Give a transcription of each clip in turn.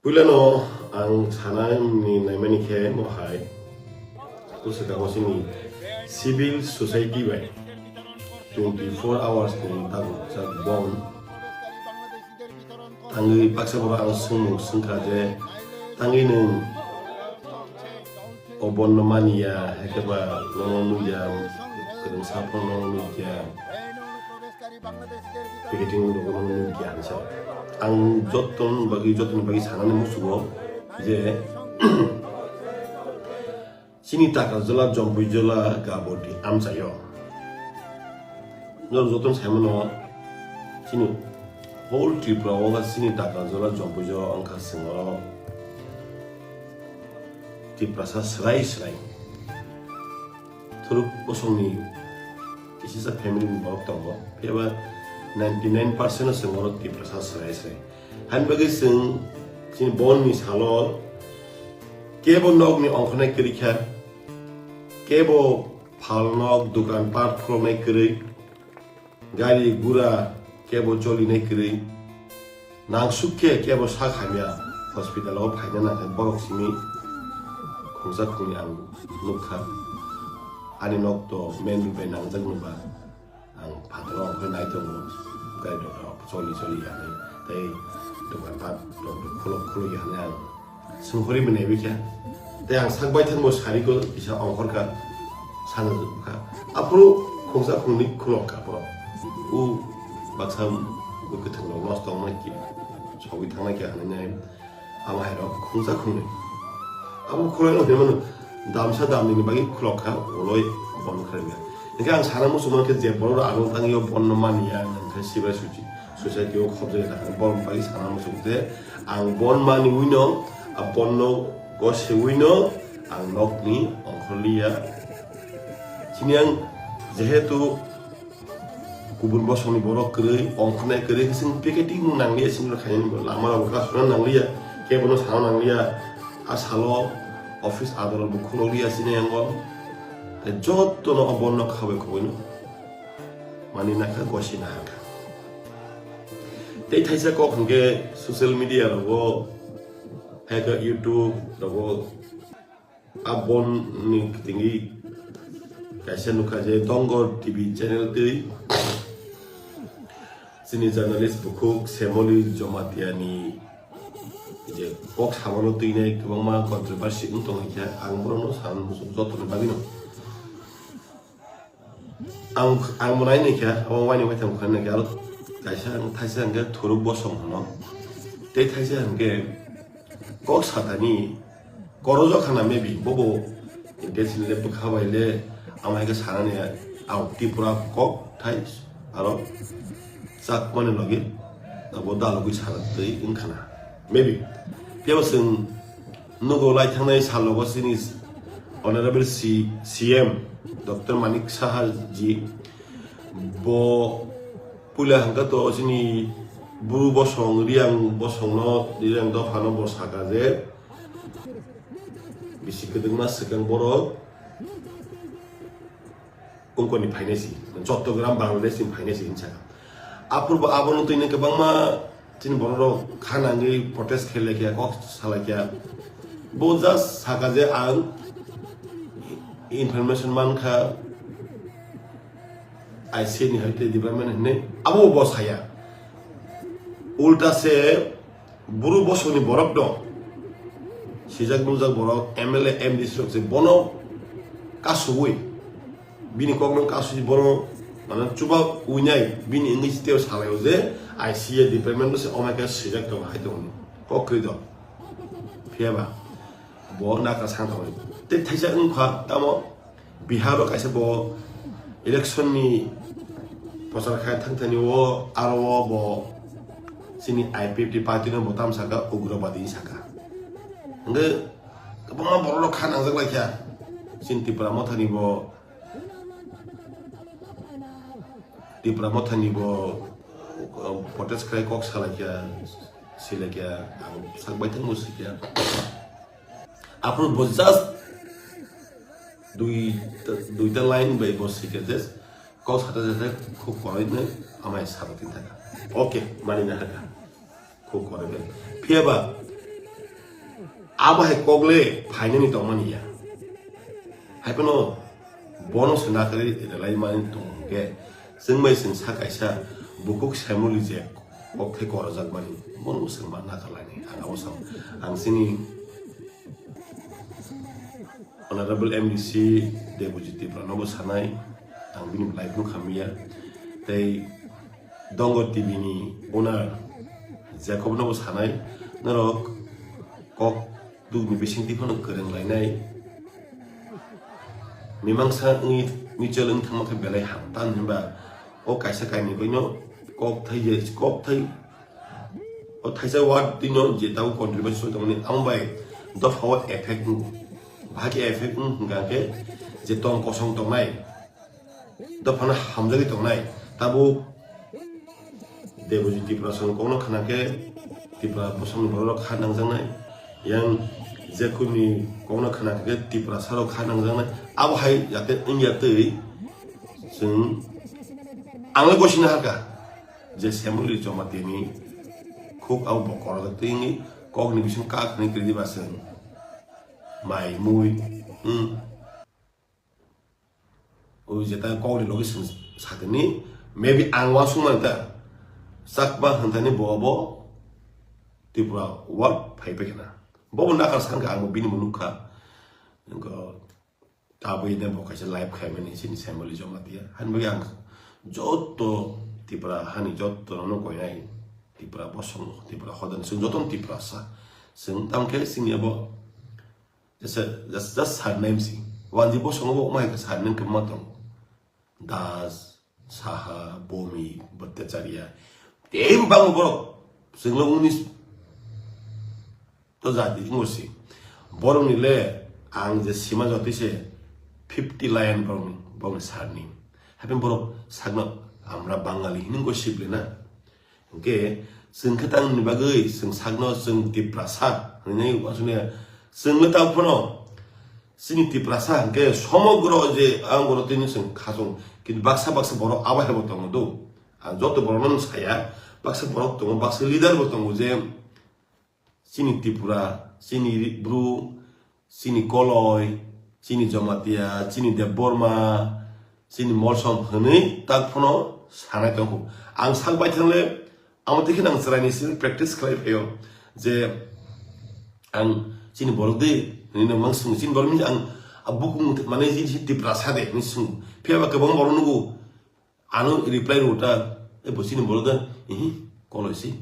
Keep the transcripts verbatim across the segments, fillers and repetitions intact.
Puilano ang sanani naimani khe mohai, bwswk abo chini civil society bai twenty four hours ni tabuk jak bon tangwi baksa borok ang swngmung swngkha je tangwi nwng o bonno maniya, haikhe ba nono nukya, kwrwngsa phano nono nukya, piketing rogo nono nukya hinsa. Ang jotoni bagwi, jotoni bagwi sanani muchungo je chini Takarjala, Jompuijala, Gaboti amchaio. Norok jotono saimano chini whole Tripura o chini Takarjala, Jompuijala wngkha chwng oro Tiprasa swrai swrai. Thuruk bosongni kisisa family ni borok tongo. Phiya ba ninety nine percent no chwng oro Tiprasa swrai swrai. Haini bagwi chwng chini bonni salo kebo nokni ongkhornai kwrwi kha, kebo phalnok, dukan pat khuloknai kwrwi, gari gura kebo cholinai kwrwi, nangsuk khe kebo sak hamya hospital o phaina nangkhe borok simi khungsa khungni ang nukha. Ani nok to main road bai nangjak nungba. Ang phataro ongkhorwi nai tongo, gari dophano choli choli ya hinwi tei dokan pat rok khulok khulok ya hinwi ang swnghorwi bo naiwi kha. Tei ang sak baithang bo sari ko kisa ongkhorkha, sana kha. Aphuru khungsa khungni khulok kha borok. U baksa bwkha thwng rok nosto wngnai ki sogwi thangnai kha hinwi nai. Abo hai rok khungsa khungnwi. Abo khulokno hinwi mano damsa damnini bagwi khulok kha, uloi bon khlai ya. Hinkhe ang sana muchung mankhe je borok rok ang tangwi o bonno mani ya, hinkhe Sibrai Suchi, society o khobjagwi tangkha, borok bagwi sana muchung je ang bon maniwi no, a bonno gosiwi no ang nokni ongkhorli ya. Chini ang jehetu kubun bosongni borok kwrwi, ongkhornai kwrwi, chwng piketing nanglia, chini khaini lama rok kasuna nanglia, kebono sana nanglia, a salo office adolot bo khuloklia chini yango. Tei jotono o bonno khabai khubaino mani nakha, gosi naharkha. Tei thaisa kok hwnkhe social media rogo, haikhe YouTube rogo, a bon ni tingwi kaisa nukha je Dongor T V channel twi chini journalist bukhuk Semoli Jamatia ni je kok samano twinai kwbangma controversy wng tongwi kha, ang borokno sana muchung jotoni bagwino. Ang, ang bo nai naikha, abo waini waitham kha naikha, aro kaisa ang thaisa hwnkhe Thuruk Bosong hwno. Tei thaisa hwnkhe kok satani korojak khana maybe, bobo intentionally bwkha bai le, ama hai khe sanani ang Tripura kok thai, aro Chakmani logi abo dalogwi sana twi wngkhana. Maybe. Phiya bo chwng nugo lai thangnai salogo chini Honorable C-, C M Doctor Manik Saha ji bo puila hwnkha to chini Bru Bosong, Riyang Bosongno, Riyang dophano bo saka je bisi kwdwkma swkang borok Ungkoni phainai si, Chottogram, Bangladesh ni phainai si hinsa. Aphurbo abono twini kwbangma chini borok rok kha nangwi protest khe laikha, kok sa laikha. Bo just saka je ang information mankha, I C A ni hai tei department hinwi, abo bo saya. Ulta se Bru bosongni borok dong. Sijak nujak borok, M L A, M D C rok se bono kasugwi. Bini kokno kasugwi bono, mane, chuba winai, bini wngwi tei salaio je I C A department no se omai khe sijak tongo hai tongo. Kok kwrwi do. Phiya ba bo naka sang tongo. Tei thaisa wngkha tamo Bihar o kaisa bo election ni prochar khai thang thani o aro o bo chini I P F T party no bo tam saka ugrobadi saka. Hingke kwbangma borok rok kha nangjak lai kha. Chini Tipra Motha ni bo, Tipra Motha ni bo, um, protest khai kok sa lai kha, si lai kha, ang sak bai thang bo si kha. Aphuru bo just dui, duita line bai bo sikhe je kok sata jate khub korai nai amai sabo tin thaka. Okay, mani na haka. Khub korai nai. Phiya ba Abo hai kok le phainani tongmani ya. Hai phano bono se nakarwi rwlai mani tong hwnkhe, chwng bai chwng sa kaisa bukhuk Saimuli je kok thai korojak mani, bono chwng ma nakar lainai. Ang abo sao, ang chini Honorable M D C Debojit Tripura nobo sanai, ang bini live no khamya. Tei Dongo T V ni owner Jacob nobo sanai, norok kok dugni bisingtwi phano kwrwng lainai. Mimangsa wngwi mutual wng thangma khe belai ham, tamni hwnba o kaisa kainwi baino kok thai je, kok thai o thaisa word twino je tabuk controversy soi tongmani, amo bai dopha o effect wngo. Bahai khe effect wng hwnkha khe je tong kosong tongnai, dophano hamjagwi tongnai. Tabuk Debojit Tripura song kokno khna khe Tripura bosongni borok rok kha nangjaknai. Yang Jekubni kokno khna khe Tripura sarok kha nangjaknai. Abo hai jate wngya twi chwng ang le gosina hakha je Saimuli Jamatia ni khuk abo bo korojak twi wngwi kokni bising kak hwnwi kwrwi ba chwng mai mui, hmm. O jeta kokni logi chwng satini, maybe ang uansukmani ta, Chakma hwnthani bo bo Tripura word phai paikha na. Bo bo nakar sankha, ang bo bini bo nukha. Wngkha tabwi de bo kaisa live khaimani chini Saimuli Jamatia. Hani bagwi ang jotto Tripura hani jotto no koinai, Tripura bosong, Tripura hodani, chwng jotono Tripura sa. Chwng tamkhe chini abo Just, just, just surname si. Wanji bosongo bo mai ka surname kwbangma tongo. Das, Saha, Bhowmik, Bhattacharya. Tei bangma borok. Chwngno unis to jati wngwi si. Borokni le ang je sima jotwi se fifty line borokni, borokni surname. Haikhe borok sakno amra Bangali hinwi go sible na. Hwnkhe chwng khe tamni bagwi chwng sakno chwng Tiprasa hwnwi uansukya. Chwngno tamo phano chini Tiprasa hwnkhe somogro je ang borok tini chwng khachung. Kintu baksa baksa borok abo hai bo tongo do. Ang joto borokno saya, baksa borok tongo, baksa leader bo tongo je chini Tripura, chini Bru, chini Koloi, chini Jamatia, chini Debbarma, chini Molsom hwnwi tak phano sanai tongkhu. Ang sak bai thangle, amo tei kheno ang chwraini simi practice khlai phaio je ang chini borok de hwnwi nang mang swngo. Chini borok ni ang a bukung mane chini Tiprasa de hwnwi swngo. Phiya ba kwbang borok nugo ano reply rw ta, e bo chini borok de, ihi, Koloi si.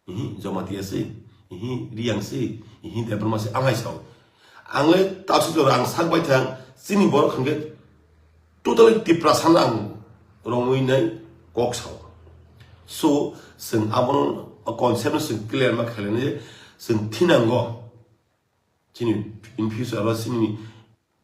Ihi, Jamatia si, ihi, Riyang si, ihi, Debbarma si, ang hai sao. Ang le taksuk jora ang sak bai thang, chini borok hwnkhe totally Tiprasa no ang romwi nai kok sao. So, chwng abono concept no chwng clear ma khailai nai je, chwng thinango chini in future o chini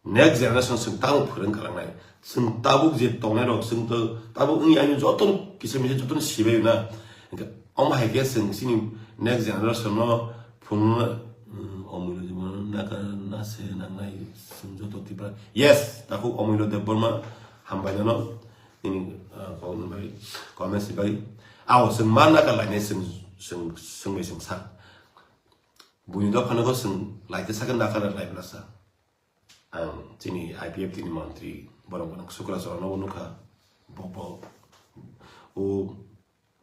next generation chwng tamo phwrwng kalangnai. Chwng tabuk je tongnai rok chwng to tabuk wngya ani joto kisa misa joto sibai na. Hwnkhe omo hai khe chwng chini next generation no phunukna, mm, Omilo Debbarma naka nase nangnai chwng joto Tipra. Yes, takhuk Omilo Debbarma hambai nono nini, ah, kok ni bai, comments ni bai. Ao chwng ma naka lainai chwng, chwng, chwng bai chwng sa. Buini dophano khe chwng lai khe sakhe naka lai bwlasa. Ang chini I P F T ni mantri borok gwnang Sukrachorano bo nukha. Bo, bo, o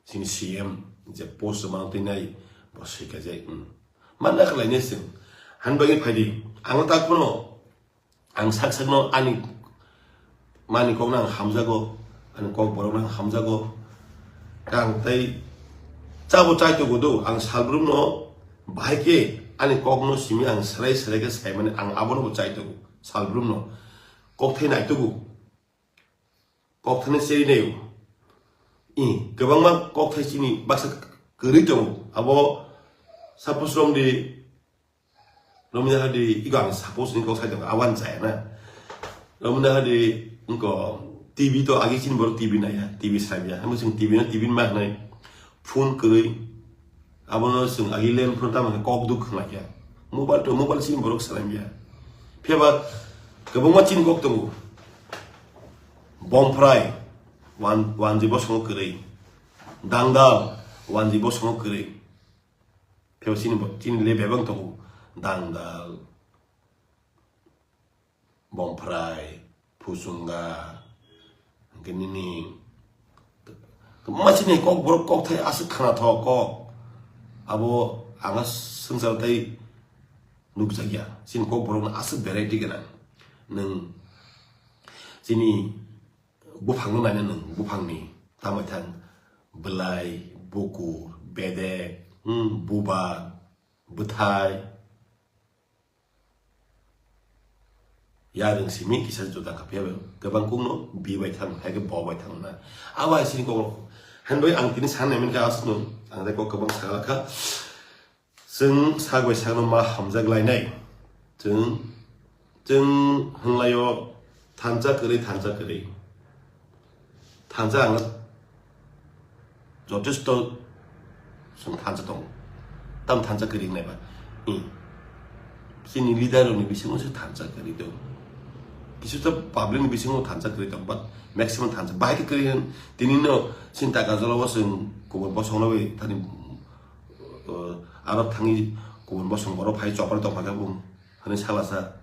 chini C M je post rwmano twi nai bo swikajai, hmm. Manna khlainai chwng. Hani bagwi phaidi, ang tak phano, ang sak sakno ani mani kokno ang hamjago, ani kok borokno ang hamjago. Ang tei chabo chaitogo do, ang salbrumno bahai khe ani kokno simi ang serai serai khe saimani, ang abono bo chaitogo, salbrumno kokthai naitogo, kokthani cheri naio. I, kwbangma kokthai chini baksa kwrwi tongo, abo suppose romdi, Romina hadi, iko ang suppose ni kok sai tongo, awan chaya na. Romina hadi, iko T V to agi chini borok T V naiya, T V saiya. Amo chwng T V no T V ni ma hwnwi phone kwrwi. Abono chwng agi land phone tamo khe kok duk khna kya. Mobile to mobile chini borok salamya. Phiya ba kwbangma chini kok tongo. Bomphrai, wan, wanji bosongo kwrwi. Dangdal, wanji bosongo kwrwi. Phiya chini bo, chini le bebak tongo. dangdal, bomphrai, phuchunga, hwnkhe nini kwbangma chini kokborok kokthai aswk khwnathok kok. Abo ang swngchar tei nukjakya. Chini kokborokno aswk variety gwnang. Nwng chini buphangno naina nwng buphangni tamo thang bwlai, bukur, bedek, hmm, bubar, bwthai, yarwng simi kisa juda kha phiya bai kwbang kukno bi bai thang hai khe bo bai thang na. Abo hai sini kok. Hain bai ang tini san nai mani kha aswkno ang tei kok kwbang sa kha. Chwng sak bai sakno ma hamjak lainai. Chwng, chwng hwnlaio thansa kwrwi, thansa kwrwi. Thansa ang jotesto chwng thansa tongo. Tam thansa kwrwi wngnai ba. Hmm. Chini leader rokni bisingo se thansa kwrwi tongo. Kisa ta public ni bisingo thansa kwrwi tongo, but maximum thansa. Bahai khe kwrwi hwn, tini no chini taka jolo o chwng kubun bosong no bai thani, uh, aro thangwi kubun bosong borok phai chopra tong pha khe bo hwnwi salasa.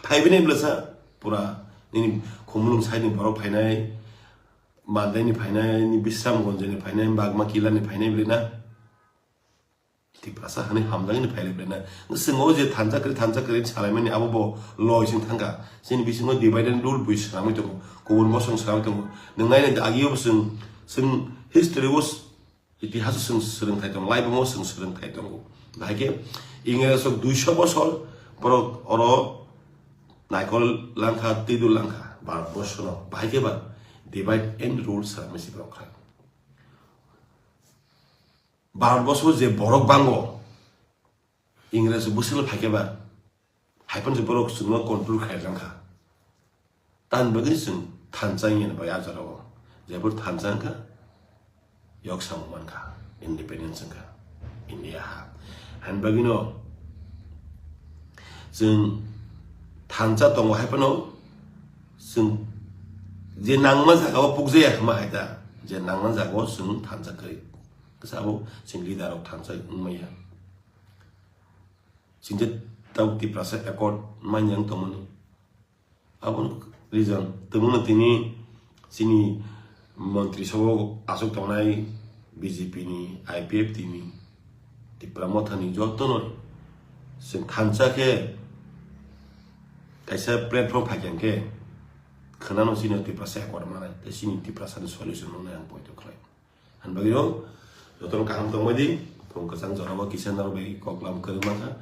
Phai bini bwlasa pura nini Khumulwng side ni borok phainai, Mandai ni phainai, ni Bisramganj ni phainai, Bagma Kila ni phainai bwlai na. Tiprasa hani hamjak ni phailai bwlai na. Chwng o je thansa kwrwi, thansa kwrwi salaimani abo bo loi chwng thangkha. Chini bisingo divide and rule bui swrangwi tongo. Kubun bosong swrangwi tongo. Nwng naina agi o chwng, chwng history o Itihas o chwng swrwngthai tongo, laibuma o chwng swrwngthai tongo. Bahai khe Ingres rok duiso bosor borok oro naikol langkha, twidu langkha, Bharat borso no. Bahai khe ba divide and rule swrangmani si borok khlai. Bharat borso je borok bango, Ingres bwswk phai khe ba, hai phano se borok chwngno control khai rang kha. Tamni bagwi chwng thansa wngya bai a jora o. Jebor thansa wngkha, yok samung mankha, independence wngkha, India ha. Hani bagwino chwng thansa tongo hai phano chwng je nangma jaga o pukjaya hwnma hai ta, je nangma jaga o chwng thansa kwrwi. Kisa abo chwng leader rok thansa wngmaya. Chini tabuk Tiprasa accord manya wng tongmani. Aboni reason, tongmani tini chini montri sabo aswk tongnai B J P ni, I P F T ni, Tipra Motha ni jotono chwng thansa khe kaisa platform phaikha hwnkhe khwnano chini Tiprasa accord manai, tei chini Tiprasa ni solution wngnai ang poito khlai. Hani bagwino jotono kaham tongbai di, phung kwchang jorao kisa norok bai koklam kwrwng mankha,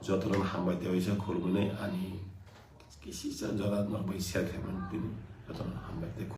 jotono hambai tei waisa khulumui ani kisisa jora norok bai share khaimani tini, jotono hambai tei